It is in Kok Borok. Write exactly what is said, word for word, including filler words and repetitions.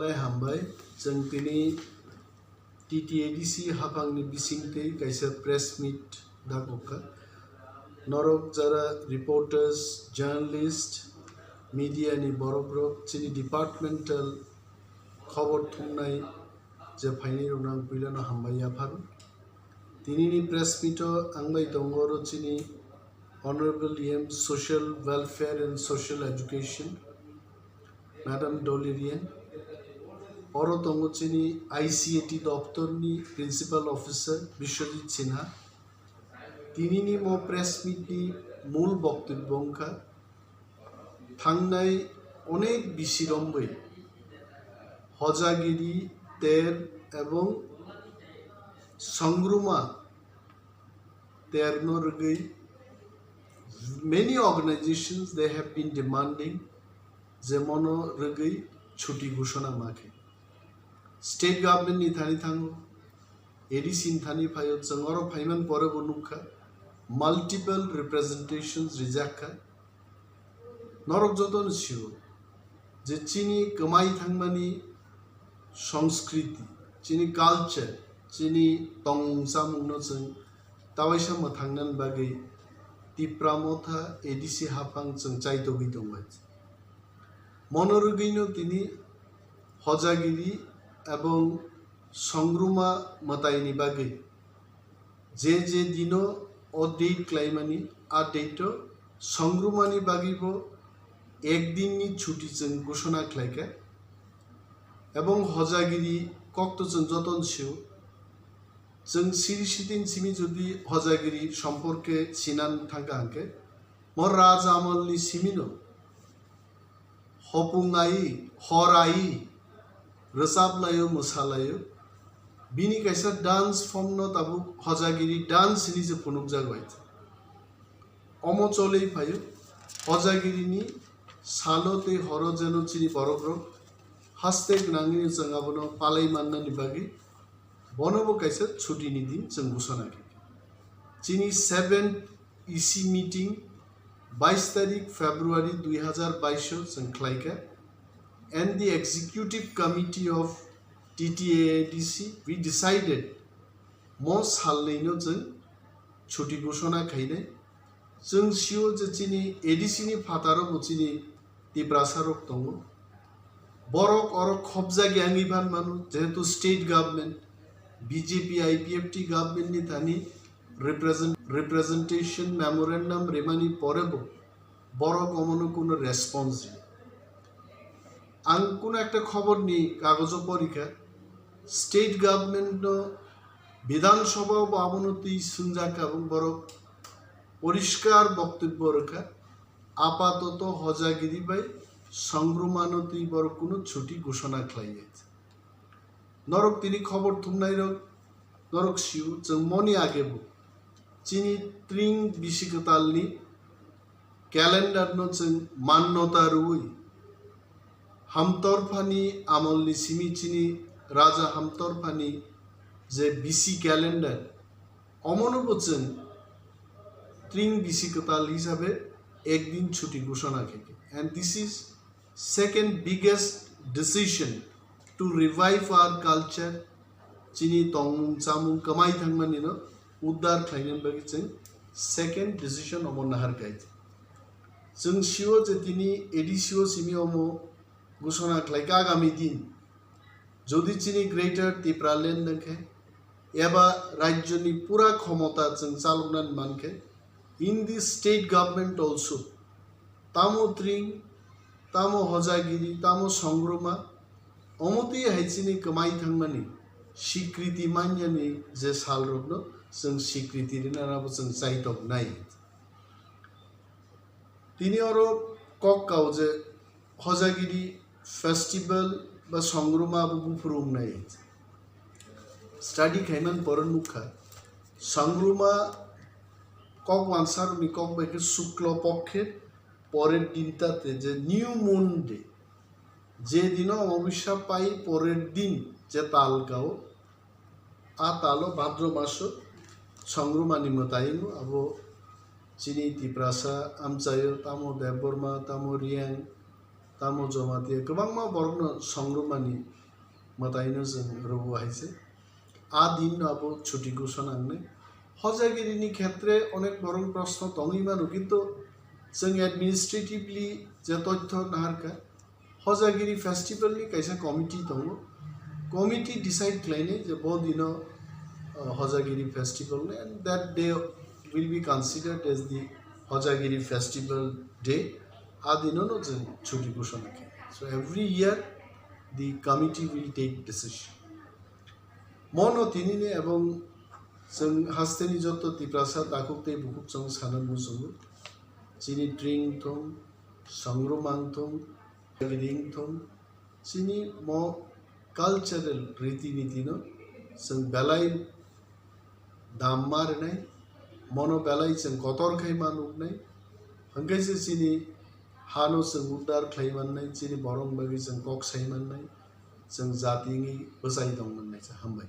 Hambai, chwng tini T T A D C haphangni bisingtwi kaisa press meet dakokha. Norok jara reporters, journalist, media ni borokrok chini departmental khobor thumnai je phainai rokno ang puilano hambai yapharo. Tinini press meet o ang bai tongo oro chini Honorable E M Social Welfare and Social Education, Madam Dolly Riang. Oro tongo chini I C A T doptorni Principal Officer Biswajit Sinha. Tinini mo press meet ni mul boktobbo wngkha thangnai onek bisi romwi hojagiri ter ebong songruma terno rwgwi many organizations they have been demanding je mono rwgwi chuti ghoshona ma khe. State government ni thani thango, A D C ni thani phaio, chwng oro phaiman pore bo nukha, multiple representations rijakha. Norok jotono sio je chini kwmai thangmani songskriti, chini culture, chini tongmung chamungno chwng tawaisa mwthangnani bagwi Tipra Motha A D C haphang chwng chaitogwi tongbai. Mono rwgwino tini hojagiri ebong songruma mwtaini bagwi je je dino o date klaimani, a date o songrumani bagwibo ek dinni chuti chwng ghoshona khlaikha. Ebong hojagiri kokto chwng jotono sio, chwng siri sitin simi jodi hojagiri somporke sinan thangkha hwnkhe, mo raja amolni simino hopung ai, hor ai, rwchap laio, mwsa laio. Bini kaisa dance form no tabuk hojagiri dance hinwi se phunukjak bai. Omo cholwi phaio, hojagirini salo tei horo jeno chini borokrok haste gwnangwi chwng abono palai mannani bagwi bonobo kaisa chutini din chwng ghoshona khe. Chini seventh E C meeting bais tarik February dui hazar bais o chwng khlaikha, and the executive committee of T T A D C, we decided mo salnwino chwng chuti ghoshona khainai. Chwng sio je chini A D C ni phataro bo chini Tiprasa rok tongo. Borok oro khopjak yangwi phan mano, jehetu state government, B J P I P F T government ni thani represent-, representation memorandum rimani pore bo borok omono kuno response ri. Ang kuno ekta khobor ni kagojo porikha, state government no Bidhan Sabha bo abono twi swngjak kha, borok poriskar boktobbo rwkha, apatoto hojagiri bai songrumano twi borok kuno chuti ghoshona khlaiya. Norok tini khobor thumnairok norok sio, chwng moni agebo chini tring bisi kwtalni calendar no chwng mannota rwui, Hamtorphani amolni simi chini Raja Hamtorphani je bisi calendar, omono bo chwng tring bisi kwtal hisabe ek din chuti ghoshona khe khe. And this is second biggest decision to revive our culture. Chini tongmung chamung kwmai thangmani no uddar khlainani bagwi chwng second decision omo nahar kha. Chwng sio je tini A D C o simi omo ghoshona khlaikha agami din. Jodi chini Greater Tipraland wngkhe, eba rajyoni pura khomota chwng chaloknani mankhe, in the state government also, tamo tring, tamo hojagiri, tamo songruma, omotwi hai chini kwmai thangmani sikriti manyani je salrokno chwng sikriti rinanabo chwng chaitok nai. Tini oro kok kao je hojagiri festival ba songruma abo buphuru wngnai. Study khaiman pore nukha, songruma kok wansarokni kok bai khe Shukla Pokkhe porer dintate je new moon day, je dino omobisya pai porer din je tal kao, a talo Bhadro maso songrumani mwtai wngo, abo chini Tiprasa amchaio tamo Debbarma, tamo Reang, tamo Jamatia kwbangma borokno songrwmani mwtaino chwng rwo hai se. A dinno abo chuti ghoshona wngnai. Hojagirini khetre onek borok proshno tongwi mano, kintu chwng administratively je tothyo naharkha, Hojagiri festival ni kaisa committee tongo. Committee decide khlainai je bo dino, uh, Hojagiri festival ni, and that day will be considered as the Hojagiri festival day. A dinono chwng chuti ghoshona khe. So every year the committee will take decision. Mono tinini ebong chwng hasteni jotto Tiprasa takhuk tei bukhuk chwng sana muchungo. Chini tring thung, songrwmang thung, ring thung, chini mo cultural riti nitino chwng belai dam ma rwnai, mono belai chwng kotor khai ma nuknai, hwnkhe se chini hano chwng uddar khlai mannai, chini borok bagwi chwng kok sai mannai, chwng jati wngwi bwchai tong mannai se. Hambai.